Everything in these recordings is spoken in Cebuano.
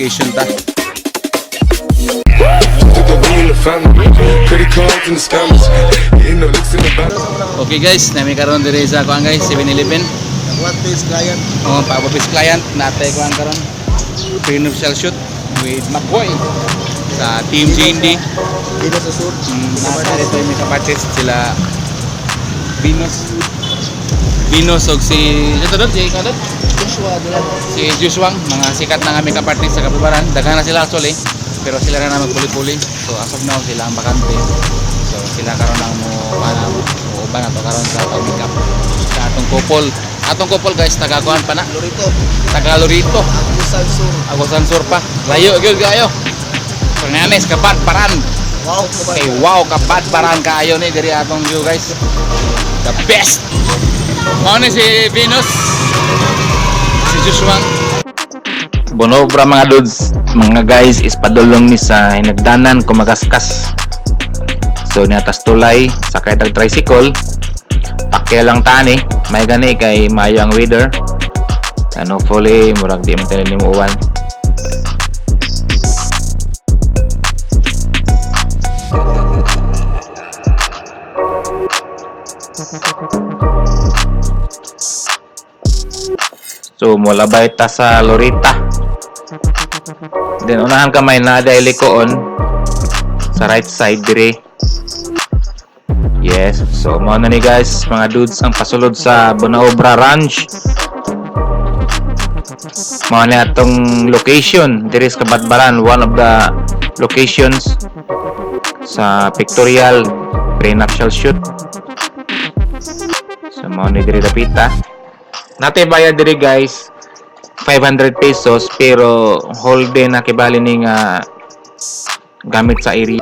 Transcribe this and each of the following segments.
Location ta. Took the we in the family. Credit cards and the scammers. Hitting the licks in the back. Okay guys, nami karon diri sa kuan guys, 7-Eleven. What is client? Oh, pa-office client natay kuan karon. Prenuptial shoot with McCoy sa Team JND. Dito sa sur. Nasa dito yung makeup artist sila Venus. Venus og si ito doon, si ikaw doon? Joshua Dulan. Si Joshua, mga sikat na nga makeup artist sa Kapibaran. Daghan na sila actually, pero sila na magpuli-puli. So as of now sila ang bakante. So sila karon ang mo para mo uban ato karon sa pag-makeup sa atong couple. Atong couple guys, taga kuan pa na, Lorito. Taga Lorito. Agusan Sur. Agusan Sur pa. Layo gyud kaayo. Fernanes kabat paran. Wow, Okay, wow, kabat paran kaayo ni diri atong view guys. The best. Mao ni si Venus. Si Joshua. Bonobra mga dudes, mga guys, is padulong ni sa hinagdanan kumagaskas. So niatas tulay, sakay tag tricycle. Pakya lang tani, may gani kay maayo ang weather. Ano hopefully murag di man tayo ni muuwan. So mulabay ta sa Lorita. Then unahan ka may naday likoon sa right side dire. Yes, so mao na ni guys, mga dudes, ang pasulod sa Bonaobra Ranch. Mao na atong location diri sa Kabatbaran, one of the locations sa pictorial prenuptial shoot. So mao ni diri dapita. Natay bayad diri guys, 500 pesos, pero whole day na kibali ni nga gamit sa area.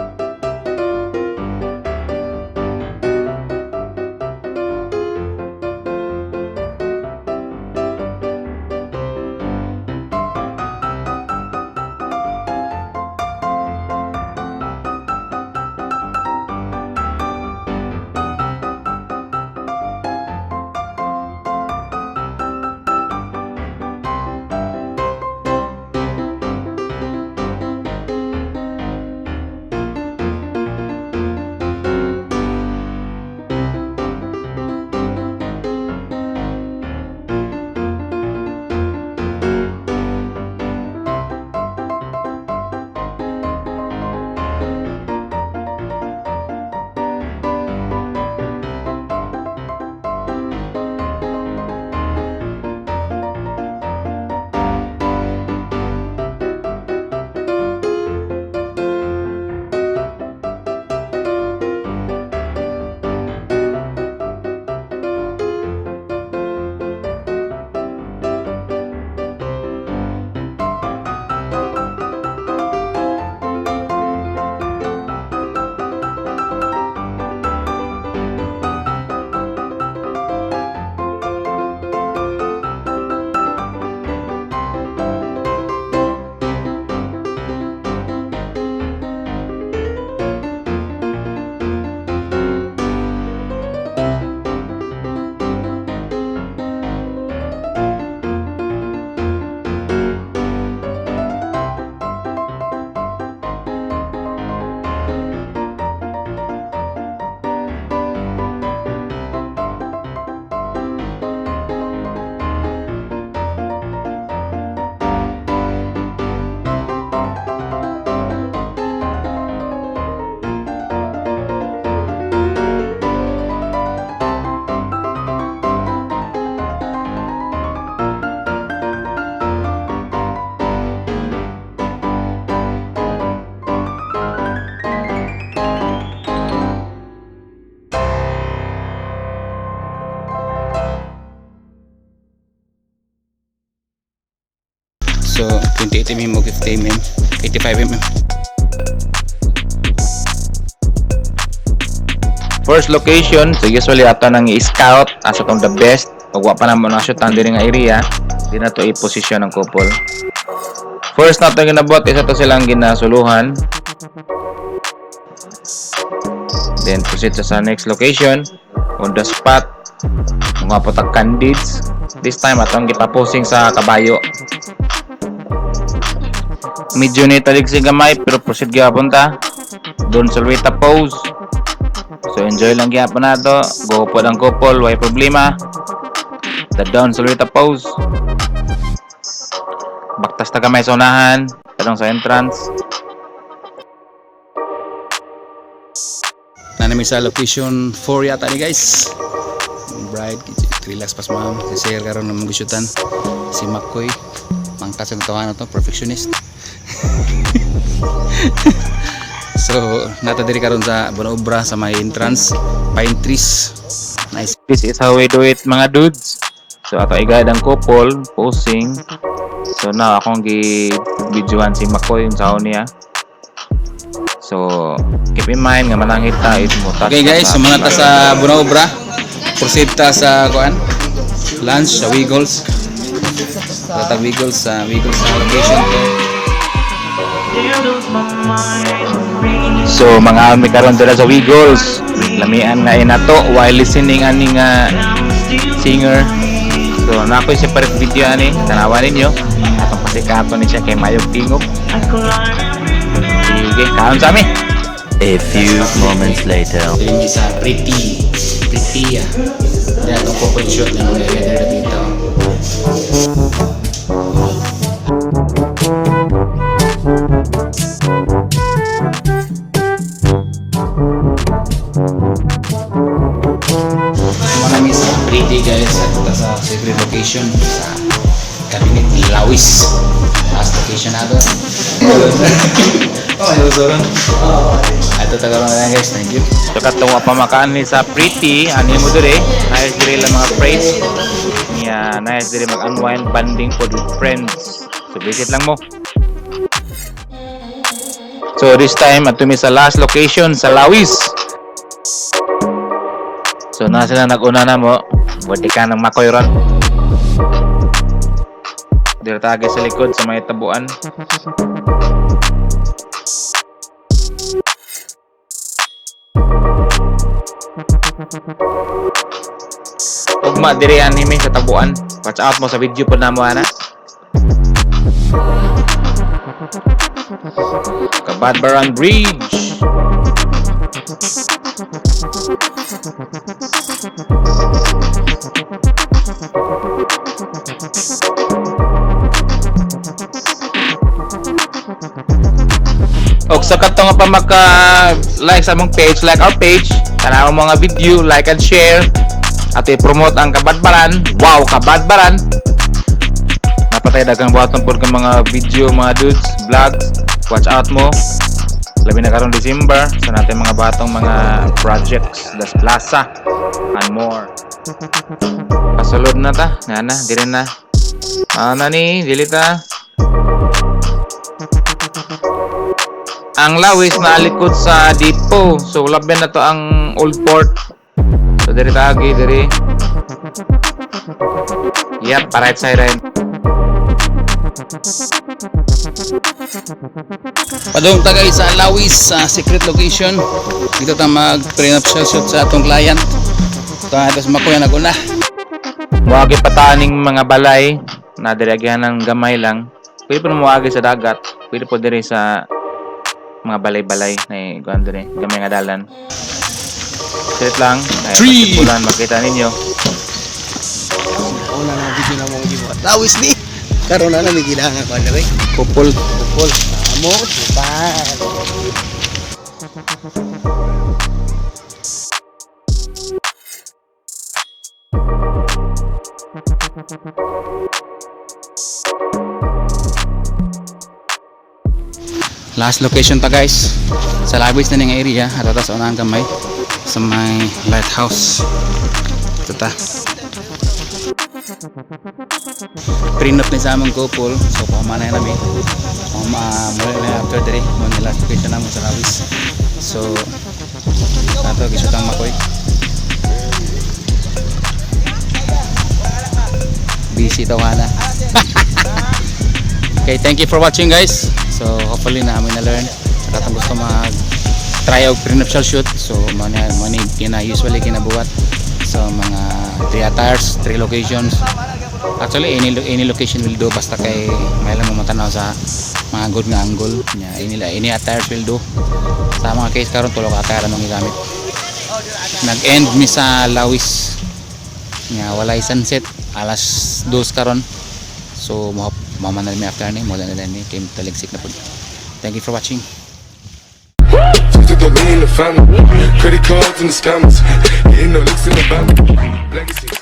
So 28 mm o 50 mm, 85 mm. First location, so usually ato nang i-scout asa tong the best. Pag wa pa namo na shootan diri nga area, di na to i-position ang couple. First na to ginabuhat isa to silang ginasuluhan. Then proceed sa next location on the spot. Mga potag candidates. This time atong gipaposing sa kabayo. Medyo ni talig si gamay pero proceed gyapon ta. Don Solwita pose. So enjoy lang gyapon nato. Go po ang couple, way problema. The Don Solwita pose. Baktas ta gamay sa unahan, kadtong sa entrance. Naa na mi sa location 4 yata ni, guys. Bride, relax pas ma'am. Si Sir karon na mag-shootan. Si Makoy. Mangtas ang tawanan to, perfectionist. So, naa ta diri karon sa Bonaobra sa may entrance, Pine Trees. Nice. This is how we do it, mga dudes. So ato igad ang couple posing. So now akong gi videoan si Makoy yung sao niya. So keep in mind nga manangit ta is mo Okay guys, so naa ta sa Bonaobra. Proceed ta sa kuan. Lunch sa Wiggles. Sa Wiggles, sa Wiggles sa location to. So mga mi karon dira sa Wiggles. Lamian nga inato while listening ani nga singer. So naa ko'y separate video ani, tanawan ninyo. Atong pasikaton ni siya kay mayog tingog. Sige, kaon sa mi. A few moments later. Dili sa Pretty. Pretty ah. Di atong couple shoot na mga together dito. Marami sa Pretty, guys, at ito sa secret location sa Cabinet Lawis. Last location na to. Oh, ayun, sorry. Ato tagalog na lang, guys. Thank you. So katong wa pa makaan ni sa Pretty, ani mo dire, nice dire lang mga praise. Niya, nice dire mag-unwind bonding pod with friends. So visit lang mo. So this time adto mi sa last location sa Lawis. So na sila nag-una na mo, pwede ka nang makoy ron. Dire ta sa likod sa may tabuan. Ugma dire anime sa tabuan. Watch out mo sa video po namo ana. Cabadbaran Bridge. Og sa katong nga pa maka like sa among page, like our page, tanaw ang mga video, like and share. At i-promote ang Cabadbaran. Wow, Cabadbaran. Napatay daghang buhaton pod kang mga video, mga dudes, vlogs. Watch out mo. Labi na karon December sa natin mga batong mga projects, Das Plaza and more. Pasulod na ta, nga na, dire na. Ana ni, dili ta. Ang Lawis na likod sa depot. So labi na to ang Old Port. So diri ta agi diri. Yep, pa right side rin. Padung ta, guys, sa Lawis sa secret location. Dito ta mag prenuptial shoot sa atong client. Ito nga ito sa Makoy naguna. Muagi pataning mga balay na diri agihan ng gamay lang. Pwede po muagi sa dagat. Pwede po diri sa mga balay-balay na kuan diri, gamay nga dalan. Straight lang. Ay, Three. pasipulan, makita ninyo. Una na video na mong gibuhat. Lawis ni. Karon na may gilangan ko na. Couple. Pupol. Amo, pan. Last location ta, guys. Sa Lawis na ning area at ato sa unang gamay sa may lighthouse. Ito ta. Prenup ni sa among couple. So pahuman na namin. Pahuma muli na after diri mo ni last location namo sa Lawis. So ato gisutang Makoy. Busy tawana. Okay, thank you for watching, guys. So hopefully na amin na learn sa katong gusto mag try og prenuptial shoot. So mao ni kina usually kinabuhat. So mga three attires, three locations. Actually, any location will do basta kay may lang mo matanaw sa mga good nga angle. Nya, any attires will do. Sa mga case karon, tulo ka attire among gigamit. Nag-end mi sa Lawis. Nya, walay sunset, alas 2 karon. So mo mama na mi after ni mo na ni kay taligsik na pud. Thank you for watching. Just to the lean, the family. Credit cards and the scammers. Hitting the licks in the bank. Legacy.